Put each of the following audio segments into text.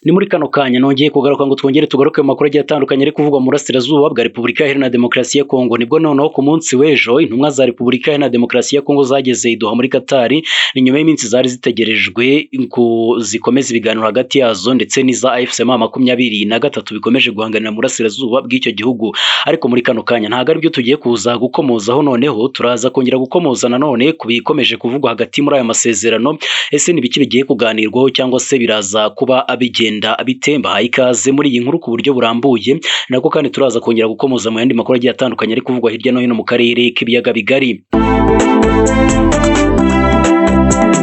Ni muri kano kanya nongeye kugaruka ngo twongere tugaruke mu makuru agiye atandukanye ari kuvugwa mu burasirazuba bwa Repubulika Iharanira Demokarasi ya Kongo. Nibwo noneho ku munsi w'ejo intumwa za Repubulika Iharanira Demokarasi ya Kongo zageze i Doha muri Katari, ni nyuma y'iminsi zari zitegerejwe ngo zikomeze ibiganiro hagati yazo ndetse n'iza AFC M23 bikomeje guhanganira mu burasirazuba bw'icyo gihugu. Ariko muri kano kanya ntabwo aribyo tugiye kuza gukomozaho, noneho turaza kongera gukomoza nanone ku bikomeje kuvugwa hagati muri aya masezerano. Ese ni ibiki bigiye kuganirwaho cyangwa se biraza kuba bigenda bitemba? Haye ikaze muri iyi nkuru ku buryo burambuye, nako kandi turaza kongera gukomoza mu yandi makuru agiye atandukanye ari kuvugwa hirya no hino mu karere k'ibiyaga bigari.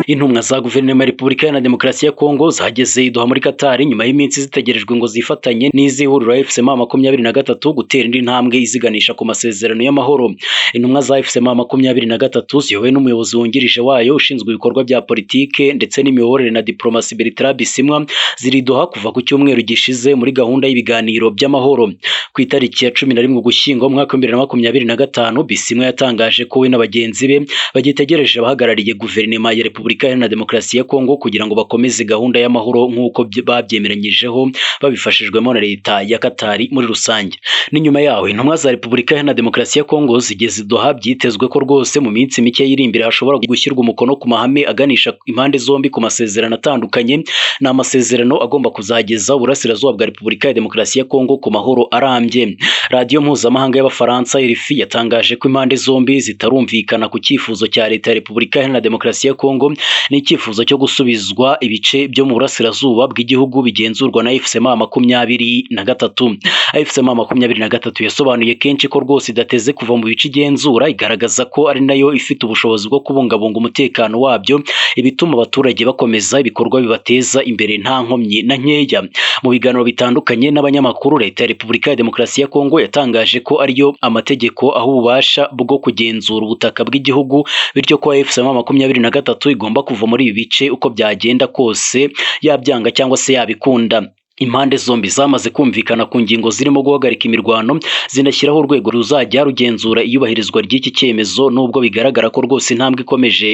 Intumwa za guverinoma ya Repubulika Iharanira Demokarasi ya Kongo zageze i Doha muri Katari nyuma y'iminsi zitegerejwe ngo zifatanye n'iz'ihuriro AFC M23 gutera indi ntambwe iziganisha ku masezerano y'amahoro. Intumwa za AFC M23 ziyobowe n'umuyobozi wungirije wayo ushinzwe ibikorwa bya politike ndetse n'imiyoborere na diplomasi Bertrand Bisimwa ziri i Doha kuva ku cyumweru gishize muri gahunda y'ibiganiro by'amahoro. Ku itariki ya 11 Ugushyingo umwaka wa 2025, Bisimwa yatangaje ko we na bagenzi be bagitegereje abahagarariye guverinoma ya Repubulika Iharanira Demokarasi ya Kongo kugira ngo bakomeze gahunda y'amahoro nk'uko babyemeranyijeho babifashijwemo na leta ya Katari muri rusange. Ni nyuma yaho intumwa za Repubulika Iharanira Demokarasi ya Kongo zigeze i Doha, byitezwe ko rwose mu minsi mike iri imbere hashobora gushyirwa umukono ku mahame aganisha impande zombi ku masezerano atandukanye. Ni amasezerano agomba kuzageza uburasirazuba bwa Repubulika ya Demokarasi ya Kongo ku mahoro arambye. Radiyo mpuzamahanga y'Abafaransa RFI yatangaje ko impande zombi zitarumvikana ku cyifuzo cya leta ya Repubulika Iharanira Demokarasi ya Kongo ni icyifuzo cyo gusubizwa ibice byo mu burasirazuba bw'igihugu bigenzurwa na AFC M23. AFC M23 yasobanuye kenshi ko rwose idateze kuva mu bice igenzura, igaragaza ko ari nayo ifite ubushobozi bwo kubungabunga umutekano wabyo, ibituma abaturage bakomeza ibikorwa bibateza imbere nta nkomyi na nkeya. Mu biganiro bitandukanye n'abanyamakuru, leta ya Repubulika ya Demokarasi ya Kongo yatangaje ko ariyo amategeko aho ububasha bwo kugenzura ubutaka bw'igihugu, bityo ko AFC M23 igomba kuva muri ibi bice uko byagenda kose, yabyanga cyangwa se yabikunda. Impande zombi zamaze kumvikana ku ngingo zirimo guhagarika imirwano, zinashyiraho urwego ruzajya rugenzura iyubahirizwa ry'iki cyemezo, nubwo bigaragara ko rwose intambwe ikomeje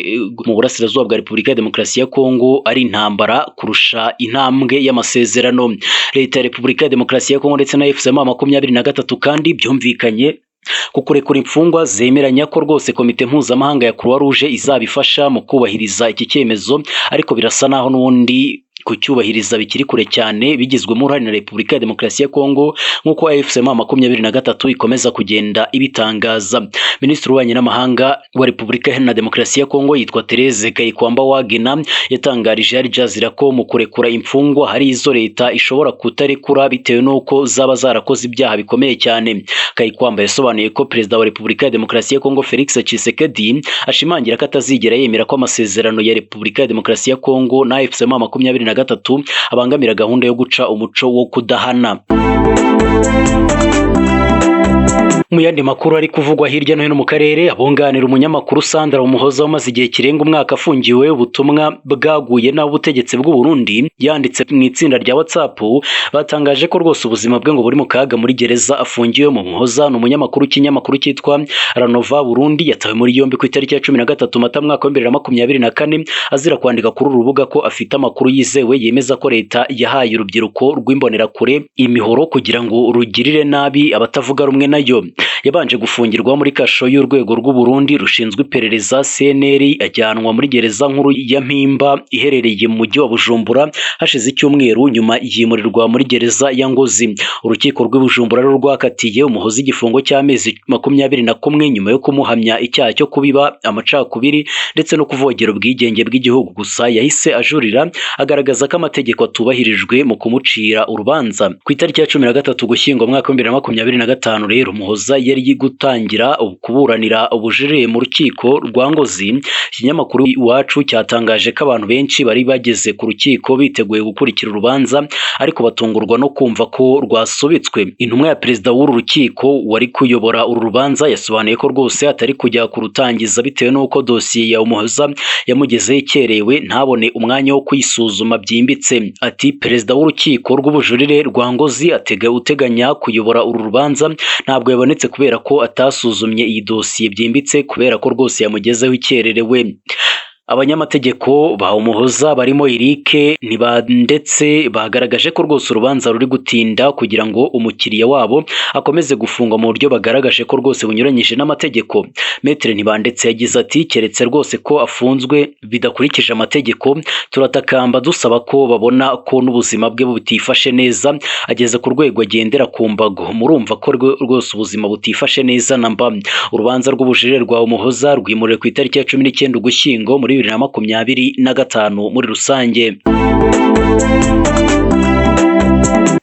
mu burasirazuba bwa Repubulika ya Demokarasi ya Kongo ari intambara kurusha intambwe y'amasezerano. Leta ya Repubulika ya Demokarasi ya Kongo ndetse na AFC M23 kandi byumvikanye ku kurekura imfungwa, zemeranya ko rwose komite mpuzamahanga ya Croix Rouge izabifasha mu kubahiriza iki cyemezo, ariko birasa naho n'ubundi kucyubahiriza bikiri kure cyane, bigizwemo uruhare na Repubulika ya Demokarasi ya Kongo nk'uko AFC M23 ikomeza kugenda ibitangaza. Minisitiri w'ububanyi n'amahanga wa Repubulika Iharanira Demokarasi ya Kongo yitwa Therese Kayikwamba Wagner yatangarije Al Jazeera ko mu kurekura imfungwa hari izo leta ishobora kutarekura bitewe n'uko zaba zarakoze ibyaha bikomeye cyane. Kayikwamba yasobanuye ko Perezida wa Repubulika ya Demokarasi ya Kongo Felix Tshisekedi ashimangira ko atazigera yemera ko amasezerano ya Repubulika ya Demokarasi ya Kongo na AFC M23 abangamira gahunda yo guca umuco wo kudahana. Mu yandi makuru ari kuvugwa hirya no hino mu karere, abunganira umunyamakuru Sandra Umuhoza umaze igihe kirenga umwaka afungiwe ubutumwa bwaguye n'ubutegetsi bw'u Burundi yanditse mu itsinda rya WhatsApp, batangaje ko rwose ubuzima bwe ngo buri mu kaga muri gereza afungiwemo. Umuhoza ni umunyamakuru w'ikinyamakuru cyitwa Ranova Burundi, yatawe muri yombi ku itariki ya 13 Mata mwaka wa 2024 azira kwandika kuri uru rubuga ko afite amakuru yizewe yemeza ko leta yahaye urubyiruko rw'imbonerakure imihoro kugira ngo rugirire nabi abatavuga rumwe nayo. Yabanje gufungirwa muri kasho y'urwego rw'u Burundi rushinzwe iperereza CNL, ajyanwa muri gereza nkuru ya Mpimba iherereye mu mujyi wa Bujumbura hashize icyumweru, nyuma yimurirwa muri gereza ya Ngozi. Urukiko rw'i Bujumbura rwakatiye Umuhoza igifungo cy'amezi 21 nyuma yo kumuhamya icyaha cyo kubiba amacakubiri ndetse no kuvogera ubwigenge bw'igihugu. Gusa yahise ajurira agaragaza ko amategeko atubahirijwe mu kumucira urubanza. Ku itariki ya 13 Ugushyingo umwaka wa 2025 rero Umuhoza yari gutangira kuburanira ubujurire mu rukiko rwa Ngozi. Ikinyamakuru Iwacu cyatangaje ko abantu benshi bari bageze ku rukiko biteguye gukurikira urubanza, ariko batungurwa no kumva ko rwasubitswe. Intumwa ya perezida w'uru rukiko wari kuyobora uru rubanza yasobanuye ko rwose atari kujya kurutangiza bitewe n'uko dosiye ya Umuhoza yamugezeho ikerewe, ntabone umwanya wo kuyisuzuma byimbitse. Ati perezida w'urukiko rw'ubujurire rwa Ngozi uteganya kuyobora uru rubanza ntabwo yabonetse kubera ko atasuzumye iyi dosiye byimbitse, kubera ko rwose yamugezeho ikererewe. Abanyamategeko ba Umuhoza barimo Eric ndetse bagaragaje ko rwose urubanza ruri gutinda kugira ngo umukiriya wabo akomeze gufungwa mu buryo bagaragaje ko rwose bunyuranyije n'amategeko. Maître Ntibandetse yagize ati keretse rwose ko afunzwe bidakurikije amategeko, turatakamba dusaba ko babona ko n'ubuzima bwe butifashe neza, ageze ku rwego agendera ku mbago, murumva ko rwose ubuzima butifashe neza na mba. Urubanza rw'ubujurire rwa Umuhoza rwimuriwe ku itariki ya 19 Ugushyingo muri 2025 muri rusange.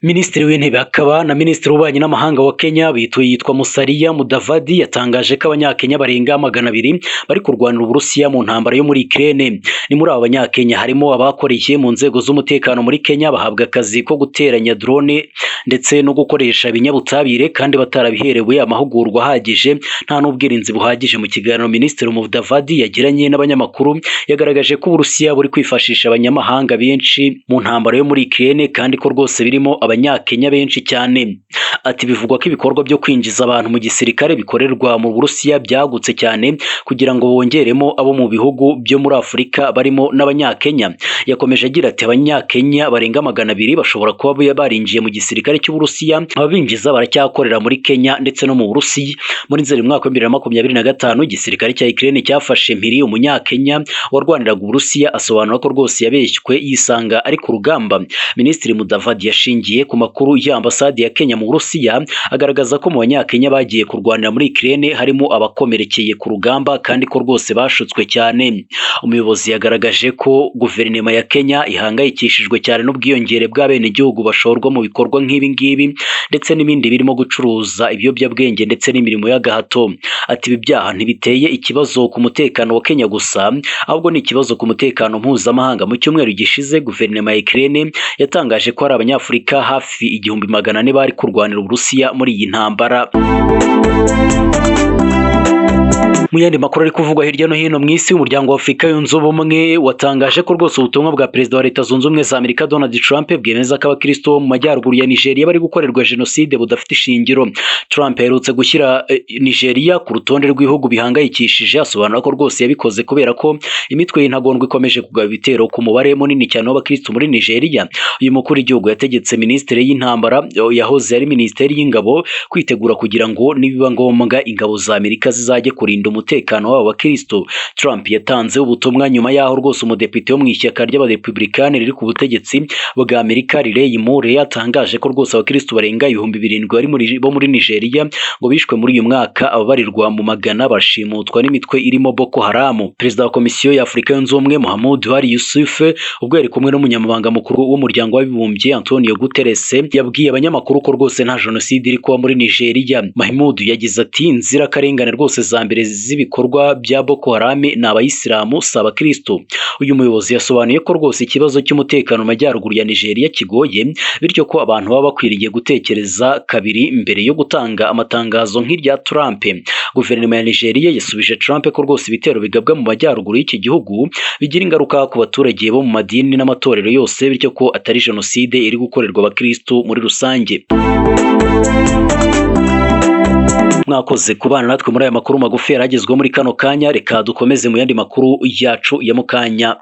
Minisitiri w'Intebe akaba na Minisitiri w'Ububanyi n'Amahanga wa Kenya yitwa Musalia Mudavadi yatangaje ko Abanyakenya barenga 200 bari kurwanira Uburusiya mu ntambara yo muri Ukraine. Ni muri abo Banyakenya harimo abakoreye mu nzego z'umutekano muri Kenya bahabwa akazi ko guteranya drone ndetse no gukoresha ibinyabutabire kandi batarabiherewe amahugurwa ahagije, nta n'ubwirinzi buhagije. Mu kiganiro Minisitiri Mudavadi yagiranye n'abanyamakuru yagaragaje ko Uburusiya buri kwifashisha abanyamahanga benshi mu ntambara yo muri Ukraine kandi ko rwose birimo Abanyakenya benshi cyane. Ati bivugwa ko ibikorwa byo kwinjiza abantu mu gisirikare bikorerwa mu Burusiya byagutse cyane kugira ngo bongeremo abo mu bihugu byo muri Afurika barimo n'Abanyakenya. Yakomeje agira ati Abanyakenya barenga 200 bashobora kuba barinjiye mu gisirikare cy'Uburusiya, ababinjiza baracyakorera muri Kenya ndetse no mu Burusiya. Muri Nzeri mu mwaka wa 2025 igisirikare cya Ukraine cyafashe mpiri Umunyakenya warwaniraga Uburusiya, asobanura ko rwose yabeshywe yisanga ari ku rugamba. Minisitiri Mudavadi yashingiye ku makuru ya ambasade ya Kenya mu Burusiya agaragaza ko mu Banyakenya bagiye kurwanira muri Ukraine harimo abakomerekeye ku rugamba kandi ko rwose bashutswe cyane. Umuyobozi yagaragaje ko guverinoma ya Kenya ihangayikishijwe cyane n'ubwiyongere bw'abenegihugu bashorwa mu bikorwa nk'ibi ngibi ndetse n'ibindi birimo gucuruza ibiyobyabwenge ndetse n'imirimo y'agahato. Ati ibi byaha ntibiteye ikibazo ku mutekano wa Kenya gusa, ahubwo ni ikibazo ku mutekano mpuzamahanga. Mu cyumweru gishize guverinoma ya Ukraine yatangaje ko hari Abanyafurika hafi 1400 bari kurwanira Uburusiya muri iyi ntambara. Mu yandi makuru ari kuvugwa hirya no hino mu isi, umuryango wa Afurika yunze ubumwe watangaje ko rwose ubutumwa bwa Perezida wa Leta Zunze Ubumwe za Amerika Donald Trump bwemeza ko abakristo bo mu majyaruguru ya Nigeria bari gukorerwa jenoside budafite ishingiro. Trump aherutse gushyira Nigeria ku rutonde rw'ibihugu bihangayikishije, asobanura ko rwose yabikoze kubera ko imitwe y'intagondwa ikomeje kugaba ibitero ku mubare munini cyane w'abakristo muri Nigeria. Uyu mukuru w'igihugu yategetse Minisitiri y'intambara yahoze ari Minisiteri y'ingabo kwitegura kugira ngo nibiba ngombwa ingabo za Amerika zizajye kurinda umutekano w'aba bakristo. Trump yatanze ubutumwa nyuma y'aho rwose umudepite wo mu ishyaka ry'abarepublikani riri ku butegetsi bwa Amerika Ray Moore yatangaje ko rwose abakristo barenga 7000 bo muri Nigeria ngo bishwe muri uyu mwaka, ababarirwa mu magana bashimutwa n'imitwe irimo Boko Haram. Perezida wa Komisiyo ya Afurika yunze ubumwe Mohamed Ali Yusuf ubwo yari kumwe n'umunyamabanga mukuru w'umuryango w'abibumbye Antonio Guterres yabwiye abanyamakuru ko rwose nta jenoside iri kuba muri Nigeria. Mahmoud yagize ati inzirakarengane rwose za mbere z'ibikorwa bya Boko Haram ni abayisilamu si abakristo. Uyu muyobozi yasobanuye ko rwose ikibazo cy'umutekano mu majyaruguru ya Nigeria kigoye, bityo ko abantu baba bakwiriye gutekereza kabiri mbere yo gutanga amatangazo nk'irya Trump. Guverinoma ya Nigeria yasubije Trump ko rwose ibitero bigabwa mu majyaruguru y'iki gihugu bigira ingaruka ku baturage bo mu madini n'amatorero yose, bityo ko atari jenoside iri gukorerwa abakristo muri rusange. Mwakoze kubana natwe muri aya makuru magufi yaragezweho muri kano kanya, reka dukomeze mu yandi makuru yacu ya mukanya.